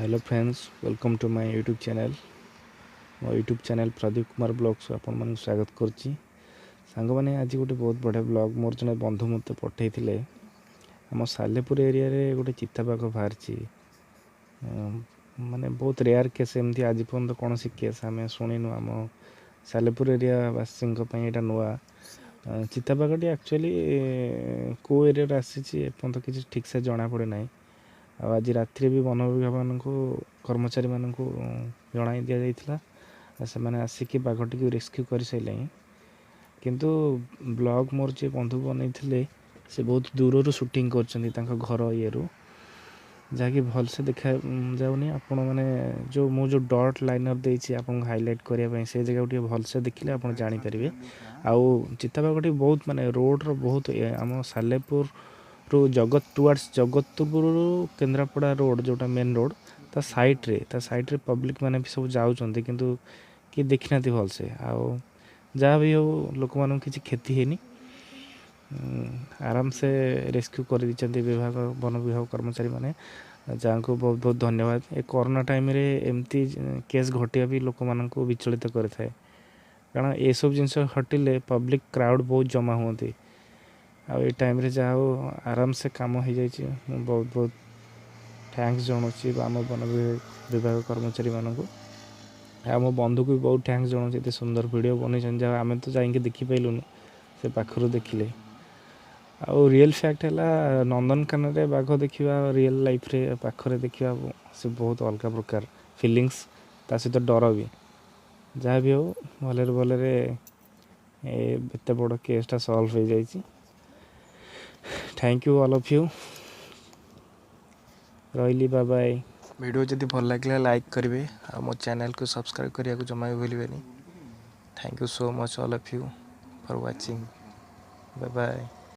Hello friends, welcome to my YouTube channel. ମୋ YouTube channel Pradeep Kumar blogs ଆପଣମାନଙ୍କୁ ସ୍ୱାଗତ କରୁଛି। ସାଙ୍ଗମାନେ, ଆଜି ଗୋଟେ ବହୁତ ବଢ଼ିଆ ବ୍ଲଗ୍ ମୋର ଜଣେ ବନ୍ଧୁ ମୋତେ ପଠାଇଥିଲେ। ଆମ ସାଲେପୁର ଏରିଆରେ ଗୋଟେ ଚିତାବାଘ ବାହାରିଛି, ମାନେ ବହୁତ ରେୟାର କେସ୍। ଏମିତି ଆଜି ପର୍ଯ୍ୟନ୍ତ କୌଣସି କେସ୍ ଆମେ ଶୁଣିନୁ। ଆମ ସାଲେପୁର ଏରିଆବାସୀଙ୍କ ପାଇଁ ଏଇଟା ନୂଆ। ଚିତାବାଘଟି ଆକ୍ଚୁଆଲି କେଉଁ ଏରିଆରୁ ଆସିଛି, ଏପର୍ଯ୍ୟନ୍ତ କିଛି ଠିକ୍ସେ ଜଣାପଡ଼େ ନାହିଁ। ଆଉ ଆଜି ରାତିରେ ବି ବନ ବିଭାଗମାନଙ୍କୁ, କର୍ମଚାରୀମାନଙ୍କୁ ଜଣାଇ ଦିଆଯାଇଥିଲା, ଆଉ ସେମାନେ ଆସିକି ବାଘଟିକୁ ରେସ୍କ୍ୟୁ କରିସାରିଲେଣି। କିନ୍ତୁ ବ୍ଲଗ୍ ମୋର ଯିଏ ବନ୍ଧୁ ବନେଇଥିଲେ, ସେ ବହୁତ ଦୂରରୁ ସୁଟିଂ କରିଛନ୍ତି ତାଙ୍କ ଘର ଇଏରୁ, ଯାହାକି ଭଲସେ ଦେଖା ଯାଉନି। ଆପଣମାନେ ଯେଉଁ ମୁଁ ଯେଉଁ ଡଟ୍ ଲାଇନର୍ ଦେଇଛି ଆପଣଙ୍କୁ ହାଇଲାଇଟ୍ କରିବା ପାଇଁ, ସେ ଜାଗାକୁ ଟିକେ ଭଲସେ ଦେଖିଲେ ଆପଣ ଜାଣିପାରିବେ। ଆଉ ଚିତାବାଘଟି ବହୁତ ମାନେ ରୋଡ଼ର ବହୁତ ଆମ ସାଲେପୁରରୁ ଜଗତ, ଟୁୱାର୍ଡ଼ସ୍ ଜଗତପୁରରୁ କେନ୍ଦ୍ରାପଡ଼ା ରୋଡ଼, ଯେଉଁଟା ମେନ୍ ରୋଡ଼, ତା ସାଇଡ଼୍ରେ ପବ୍ଲିକ୍ ମାନେ ବି ସବୁ ଯାଉଛନ୍ତି, କିନ୍ତୁ କିଏ ଦେଖିନାହାନ୍ତି ଭଲସେ। ଆଉ ଯାହା ବି ହଉ, ଲୋକମାନଙ୍କୁ କିଛି କ୍ଷତି ହେଇନି, ଆରାମସେ ରେସ୍କ୍ୟୁ କରିଦେଇଛନ୍ତି ବିଭାଗ, ବନ ବିଭାଗ କର୍ମଚାରୀମାନେ, ଯାହାଙ୍କୁ ବହୁତ ବହୁତ ଧନ୍ୟବାଦ। ଏ କରୋନା ଟାଇମ୍ରେ ଏମିତି କେସ୍ ଘଟିବା ବି ଲୋକମାନଙ୍କୁ ବିଚଳିତ କରିଥାଏ, କାରଣ ଏସବୁ ଜିନିଷ ଘଟିଲେ ପବ୍ଲିକ୍ କ୍ରାଉଡ଼ ବହୁତ ଜମା ହୁଅନ୍ତି। ଆଉ ଏ ଟାଇମ୍ରେ ଯାହା ହଉ, ଆରାମସେ କାମ ହେଇଯାଇଛି। ମୁଁ ବହୁତ ବହୁତ thanks ଜଣାଉଛି ଆମ ବନ ବିଭାଗ କର୍ମଚାରୀମାନଙ୍କୁ। ଆଉ ମୋ ବନ୍ଧୁକୁ ବି ବହୁତ thanks ଜଣାଉଛି, ଏତେ ସୁନ୍ଦର ଭିଡ଼ିଓ ବନେଇଛନ୍ତି। ଯାହା ଆମେ ତ ଯାଇକି ଦେଖିପାରିଲୁନୁ, ସେ ପାଖରୁ ଦେଖିଲେ। ଆଉ ରିଏଲ୍ ଫ୍ୟାକ୍ଟ ହେଲା, ନନ୍ଦନକାନନରେ ବାଘ ଦେଖିବା, ରିଏଲ୍ ଲାଇଫ୍ରେ ପାଖରେ ଦେଖିବା, ସେ ବହୁତ ଅଲଗା ପ୍ରକାର ଫିଲିଙ୍ଗସ୍, ତା ସହିତ ଡର ବି। ଯାହା ବି ହଉ, ଭଲରେ ଭଲରେ ଏ ଏତେ ବଡ଼ କେସ୍ଟା ସଲ୍ଭ ହେଇଯାଇଛି। Thank you all of you. ରହିଲି, ବାଏ ବାଏ। ଭିଡ଼ିଓ ଯଦି ଭଲ ଲାଗିଲା, ଲାଇକ୍ କରିବେ ଆଉ ମୋ ଚ୍ୟାନେଲକୁ ସବସ୍କ୍ରାଇବ୍ କରିବାକୁ ଜମା ବି ଭୁଲିବେନି। Thank you so much, all of you, for watching. Bye bye.